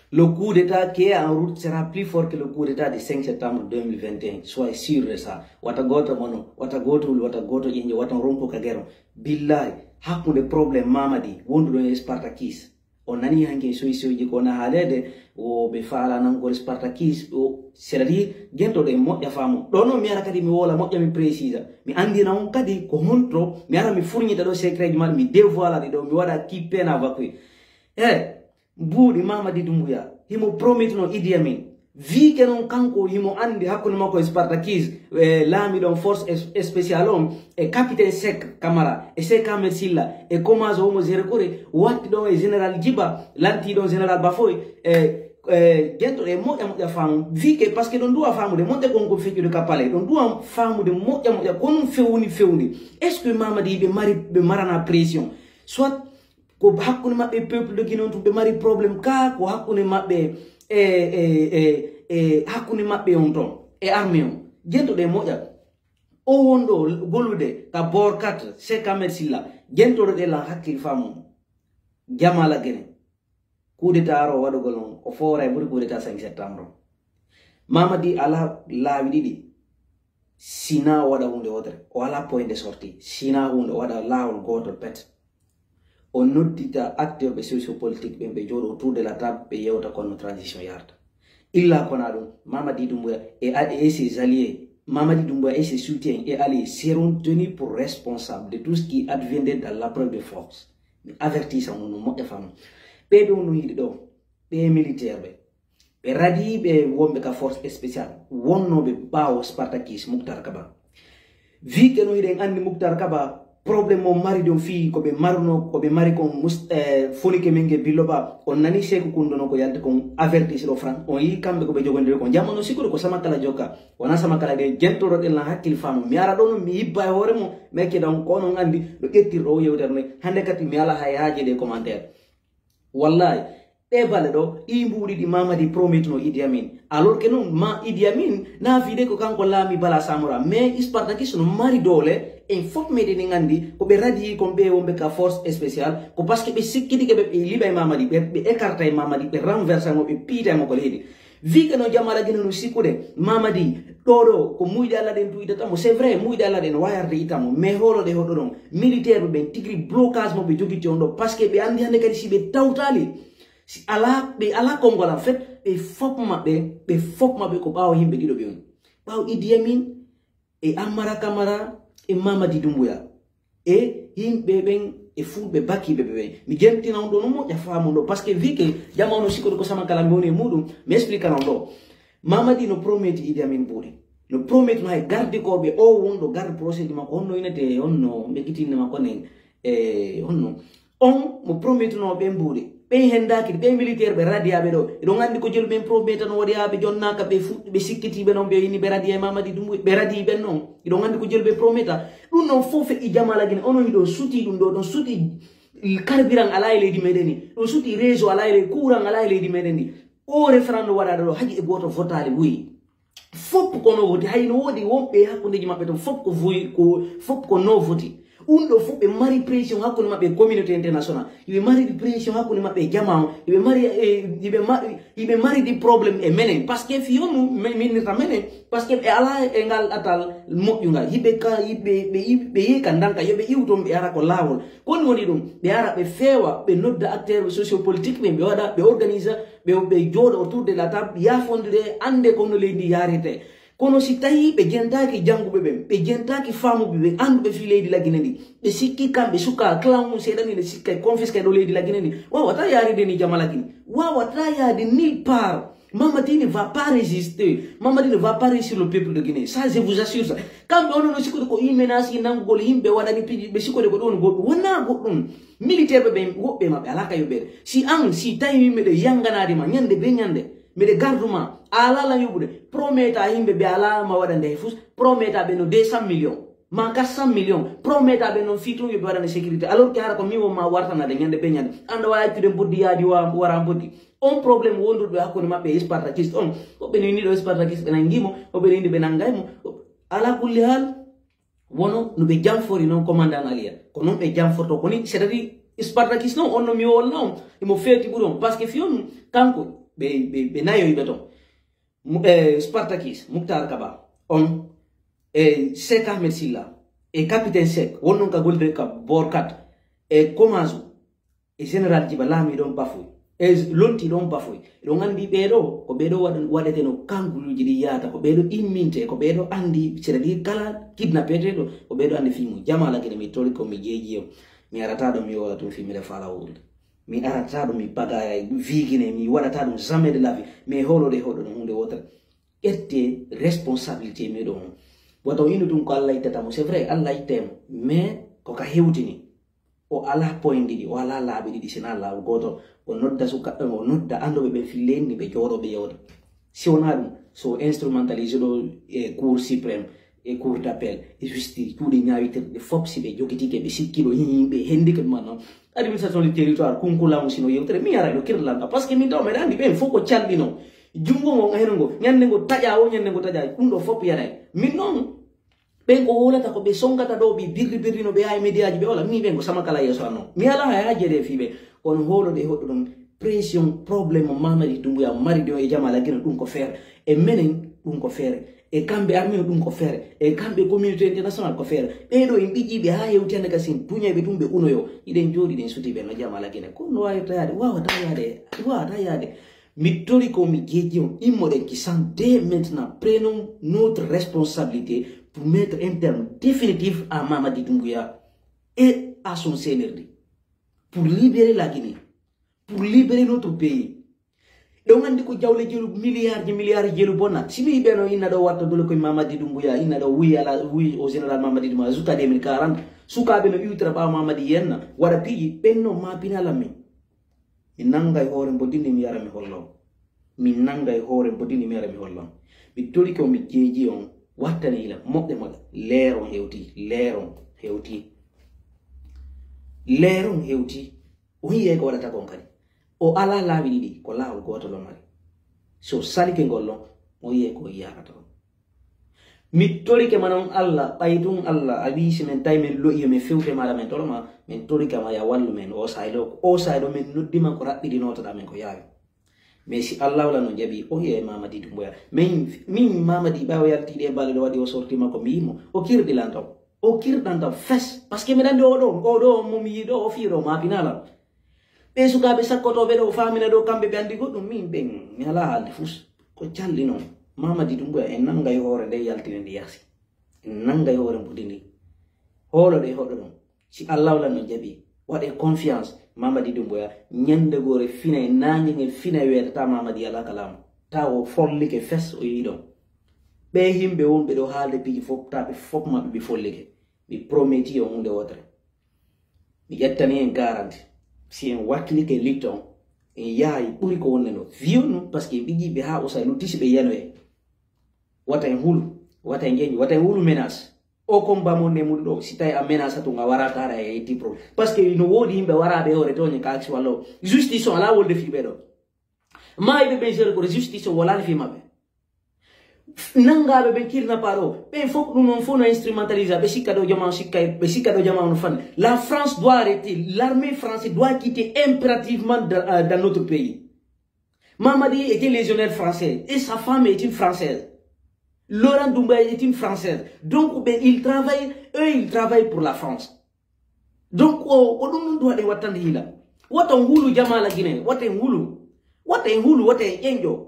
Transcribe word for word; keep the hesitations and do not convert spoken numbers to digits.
Le coup d'État qui est en route sera plus fort que le coup d'État du cinq septembre deux mille vingt et un. Soyez sûr de ça. Wata goto mono, wata goto wulu, wata goto ƴeñƴo, wata rompo ka gero. Billahi, hakkunde problème Mamadi wonduɗo e Spartakis. On nani hanke soy soyji ko na haalede, o ɓe faala nan ko Spartakis, o c'est-à-dire, gentoɗo e moƴƴa faamu. Ɗo no mi ara kadi mi wola moƴƴa mi précisa. Mi andina on kadi ko honto, mi ara mi furñita ɗo secret ji maɗa, mi dévoila ɗi ɗo, mi waɗa ki peine à vaquer. E, mbuuɗi Mamadi Doumbouya, himo prometno Idi Amin. Vike non kanko himo andi hakkunde makko e Spartakis, e laami ɗon force es- spéciale on, e capitaine Sek Camara, e Sek Ahmed Silla, e commence homo Zéro Kore, watti ɗon e général Djiba, lanti ɗon général Bafoy, e, e gentoɗo e moƴƴa moƴƴa faamu. Vike, parce que ɗon duwa faamude, monte kon ko feƴƴude ka palais, ɗon duwa faamude moƴƴa moƴƴa, ko non fewni fewndi. Est-ce que Mamadi ɓe mari, ɓe marana pression? Soit ko hakkunde maɓɓe peuple de Guinée on tun ɓe mari problème ka, ko hakkunde maɓɓe e, e, e, e hakkunde maɓɓe on ton e armée on. Gentoɗo e moƴƴa. O wonɗo gollude ka bord quatre, Sek Ahmed Silla, gentoɗo ɗe lan hakkil faamu. Jamala Gene. Coup d'État aro waɗugol on, o foora e ɓuri coup d'État cinq septembre. Mamadi ala laawi ɗiɗi. Sina o waɗa hunde wotere, o ala point de sortie. Sina hunde o waɗa laawol gootol pet. O noddita acteur ɓe sociopolitique ɓen, ɓe jooɗo autour de la table, ɓe yewta kono transition yarta. Illa kona ɗum, Mamadi Doumbouya et, et ses alliés, Mamadi Doumbouya et ses soutiens et alliés seront tenus pour responsables de tout ce qui adviendrait dans l'épreuve de force. Mi avertisa on no moƴƴa faamu. Ɓe ɓe on no yiɗi ɗo, ɓe militaire ɓe. Ɓe radiiɓe wonɓe ka force spéciale, wonnooɓe ɓaawo Spartakis, Muktar Kaba. Vike no hiɗen anndi Muktar Kaba, problème mo mari ɗon fii ko ɓe maruno, ko ɓe mari kon mus- eh, fonike men nge Billo Ba. On nani Seeku Kundono ko yalti kon avertise ɗo Fran. On yii kamɓe ko ɓe jogondiri kon. Jamma no sikkude ko Samakala jokka. Wona Samakala de jentoro ɗen lan hakkil faamu. Mi ara ɗo non mi yibba e hoore mo, mi acce ɗon ko onon anndi no ƴettirɗo o yewtere nde. Hannde kadi mi ala hay haaje ɗe commentaire. Wallahi, ɗe bale ɗo, ɗi mbuuɗi ɗi Mamadi prometno Idi Amin. Alors que non, ma Idi Amin, na fide ko kanko laami Bala Samora. Mais Spartakis no mari doole, en fof meɗen en anndi, ko ɓe radiyi kon ɓe wonɓe ka force spéciale, ko parce que ɓe sikkitike ɓe, ɓe liɓa e Mamadi, ɓe, ɓe écarta e Mamadi, ɓe renversa mo, ɓe piita mo ko leydi. Vike no Jamala Gine no sikkude, Mamadi, ɗo ɗo, ko muyɗe Allah ɗen tuydata mo. C'est vrai, muyɗe Allah ɗen wayarde ita mo. Mais hoolo ɗe hoɗo ɗon, militaire ɓe ɓen tigri blocage mo ɓe jogiti on ɗo. Parce que ɓe anndi hannde kadi si ɓe tawtali, si ala, ɓe ala konngol en fait, ɓe fof maɓɓe, ɓe fof maɓɓe ko ɓaawo yimɓe ɗiɗo ɓe on. Ɓaawo Idi Amin, e Amara Kamara, e Mamadi Doumbouya. E yimɓe ɓen, e fulɓe bakiiɓe ɓe ɓen. Mi jemtina on ɗo no moƴƴa faamu ɗo. Parce que vike, jama ono sikkude ko Samakala mi woni e muɗum, mi explique non ɗo. Mamadi no prometi Idi Amin buuɗi. No prometi no hay garde ko ɓe o wonɗo garde procédure makko, honno inete, honno mbegitinne makko nen. E honno. On mo prometno ɓen mbuuɗi. Ɓen hendaaki, ɓen militaire ɓe radiyaɓe ɗo. Eɗon anndi ko jelu ɓen prometano waɗiyaaɓe jonnaaka ɓe fuɗɗi, ɓe sikkitiiɓe non ɓe ini ɓe radiya e Mamadi Doumbouya, ɓe radiyi ɓen non. Eɗon anndi ko jelu ɓe prometa. Ɗum non fof feƴƴi Jamala Gine, onon hiɗon suti ɗum ɗo, ɗon suti carburant ala e leydi meɗen ni. Ɗon suti réseau ala e leydi, courant ala e leydi meɗen ni. O référendum waɗaɗo ɗo, haji e gooto votaali wuyi. Fof ko no voti, hay no woodi wonɓe hakkundeji maɓɓe ton, fof ko voyi, ko, fof ko no voti. Ɗum ɗo fof ɓe mari pression hakkunde maɓɓe e communauté international. Iɓe mari pression hakkunde maɓɓe e jama o. Iɓe mari, eh, iɓe ma-, iɓe mari ɗi problème e menen. Parce que fiyo mum, mi-, minnirta menen. Parce que ɓe ala e ngal atal moƴƴungal. Yiɓe ka, yiɓe, ɓe, ɓe, ɓe yehi ka ndanka, yo ɓe iwton ɓe ara ko laawol. Ko ɗum woni ɗum, ɓe ara ɓe feewa, ɓe nodda acteur sociopolitique ɓe, ɓe waɗa, ɓe organisa, ɓe, ɓe jooɗa autour de la table, yaafondire, annde ko no leydi yarirte. Kono si tawi ɓe jentaaki jannguɓe ɓen, ɓe jentaaki faamuɓe ɓen, annduɓe fii leydi Lagine ndi, ɓe sikki kamɓe suka clan mum seeɗa ni ne sikka e confisque ɗo leydi Lagine ndi, wawata yaaride ni jama Lagine, wawata yaade nulle part. Mamadi ne va pas résister. Mamadi ne va pas réussir le peuple de Guinée. Ça, je vous assure ça. Kamɓe onon no sikkude ko i menace i nanngugol yimɓe waɗani piiji ɓe sikkude ko ɗon goɗɗum. Wonaa goɗɗum. Militaire ɓe ɓen woɓɓe maɓɓe alaa ka yoɓeede. Si an, si tawi miɗo yanganaade ma ñande be ñande, miɗo gardu ma, a alaa lan yoɓude. Prometa yimɓe ɓe alaa ma waɗande hay fus. Prometa ɓe no deux cent millions. Ma quatre cent millions. Prometa ɓe noon fii tun yoɓe waɗande sécurité. Alors que hara ko mi won ma wartanade ñande be ñande. An ɗo waawi accude mboddi yaadi wa-, wara mboddi. On problème wonduɗo hakkunde maɓɓe e Spartakiste on. Woɓɓe no inni ɗo Spartakiste ɓe nangi mo, woɓɓe no inni ɓe nangay mo. Ala kulli haal, wono no ɓe janfori noon commandant Aliya. Ko noon ɓe janforto ko ni, c'est-à-dire Spartakiste noon, on no mi wolna on, imo feeti ɓuri on. Parce que fiyon kanko, ɓe ɓe ɓe nayoy ɓe ton. Mu- eh, Spartakis Muktar Kaba on, e Sek Ahmed Silla, e Capitaine Sek wonnon ka golde ka Borkat, e Komasu, e Général Jiba laami ɗon bafoy, e lonti ɗon bafoy. Ɗon anndi ɓeeɗo ko ɓeeɗo waɗeteno kanguluji ɗi yaata, ko ɓeeɗo imminte, ko ɓeeɗo anndi seɗa ɗi kala kidnapeteɗo, ko ɓeeɗo anndi fimu. Jamala gene mi tori ko mi jeeji on. Mi arata ɗo mi yola tun fi miɗa fala wuurde. Mi arata ɗo mi bagaya vigine, mi waɗata ɗum jamais de la vie. Mais hoolode hoɗo no hunde wotere. Ƴette responsabilité meɗo on. Wata o ino ɗum ko Allah ittata mo. C'est vrai, Allah ittay mo. Mais ko ka hewtini. O ala point ɗiɗi, o ala laabi ɗiɗi, sina laabu gooto. O nodda suka, o nodda anduɓe ɓen fillendi ɓe jooɗo ɓe yewta. Si wona ɗum, so instrumentalise ɗo e Cour suprême, e Cour d'appel, e justice, kuuɗe ñaawitirɗe fof si ɓe jogitike, ɓe sikki ɗo yimɓe hendike ɗum non. Administration du territoire, kunkulamu sino yewtere, mi ara ɗo kirlan ɗo, parce que min taw meɗa andi ɓen fof ko calɗino. Jungo ngo heno ngo, ñande ngo taƴa o, ñande ngo taƴa, ɗum ɗo fof yaray. Min noon, ɓen ko wolata ko ɓe songata ɗo, ɓe birri birri no ɓe yawi médiaji ɓe wala, mi ɓen ko sama kala yeeso anno. Mi ala hay ha jeede fi ɓe, kono holoɗe hoɗɗo ɗum pression, problème o Mamadi Doumbouya mari ɗo e Jamala Gine, ɗum ko feere. E menen, ɗum ko feere. E kamɓe armino, ɗum ko feere. E kamɓe communauté international, ko feere. Ɓeɗo en ɓiƴiɓe ha hewti hande ka sin duñayɓe ɗum ɓe unoyo. Iɗen jooɗi ɗen suti ɓe no Jamala Gine. Ko no wawirta yaade? Wawata yaade. Wawata yaade. Mi tori ko mi jeeji on, immoɗen ki sans dès maintenant, prenons notre responsabilité pour mettre un terme définitif à Mamadi Doumbouya et à son C N R D. Pour libérer la Guinée, pour libérer notre pays. Ɗon andi ko jawle jelu, milliard ji milliard jelu bonna. Si mi ɓe no inna ɗo watta dole koye Mamadi Doumbouya, inna ɗo wi ala, wi au général Mamadi Doumbouya, jusqu'à deux mille quarante. Sukaɓe no iwtira ɓawa Mamadi yenna, waɗa piiji, ɓen no ma pinala min. Mi nangay hoore mbodini mi yara mi hollon. Mi nangay hoore mbodini mi yara mi hollon. Mi tori ko mi jeeji on, wattane ila moɗɗe moɗɗe. Leeron hewti, leeron hewti. Leeron hewti. O yiyay ko waɗata kon kadi. O ala laawi ɗiɗi, ko laawol gootol o mari. So salike ngol ɗon, o yiyay ko yarata on. Mi torike ma non Allah, ɓay tun Allah a wii si men tawi men lo'i yo men fewte maɗa men toro ma, men torike ma ya wallu men o saay ɗo, o saay ɗo men noddi ma ko raɓɓiɗi notoɗa men ko yaawi. Mais si Allah wala no jaɓi, o yiyay Mamadi Doumbouya. Min, min Mamadi ɓay o yalti ɗe balɗe ɗo waɗi o sorti ma ko mbiyi mo, o kirɗi lan taw. O kirɗanta fes, parce que miɗa andi oɗo, oɗo mo mi yiɗo o fiiro ma pinala. Ɓe sukaaɓe sakkotoɓe ɗo famina ɗo kamɓe ɓe andi goɗɗum, min ɓen mi ala haalde fus. Ko calɗi non. Mamadi Doumbouya en nangay hoore nde yaltine ndi yasi. En nangay hoore mbudi ndi. Hoolo ɗe hoɗo ɗum. Si Allah wala no jaɓi, waɗe confiance. Mamadi Doumbouya ñande gore fina e nange nge fina e weetata Mamadi ala kalamu. Taw o follike fes o yiɗon. Ɓe yimɓe wonɓe ɗo haalde piiji fof, taɓe fof maɓɓe ɓe follike. Mi prometi on hunde wotere. Mi ƴettani en garanti. Si en wakkilike litton, en yahay ɓuri ko wonde no. Viyon ɗum, parce que ɓe ƴiɓe ha o sa lutti si ɓe yanoye. Wata en hulu, wata en ƴeñi, wata en hulu menace. O combat mon nde mun ɗo, si tawi a menace tun a warata ara e yetti pro. Parce que no woodi yimɓe waraɓe hoore toñe ka aksi walla o. Justice on ala wolde fiɓe ɗo. Maayɓe ɓen seeɗa koto justice o walaani fii maɓɓe. Nanngaɓe ɓen kidnappa ɗo, ɓen fof ɗum on fof no instrumentalisa, ɓe sikka ɗo jama on sikka, ɓe sikka ɗo jama on fan. La France doit arrêter, l'armée française doit quitter impérativement dans, euh, dans notre pays. Mamadi était légionnaire français et sa femme est une française. Laurent Doumbouya est une française. Donc, ben, ils travaillent, eux, ils travaillent pour la France. Donc o ko ɗum ɗum ɗum waɗen wattande hiila. Wata en hulu Jamala Gine, wata en hulu. Wata en hulu, wata en ƴeñƴo.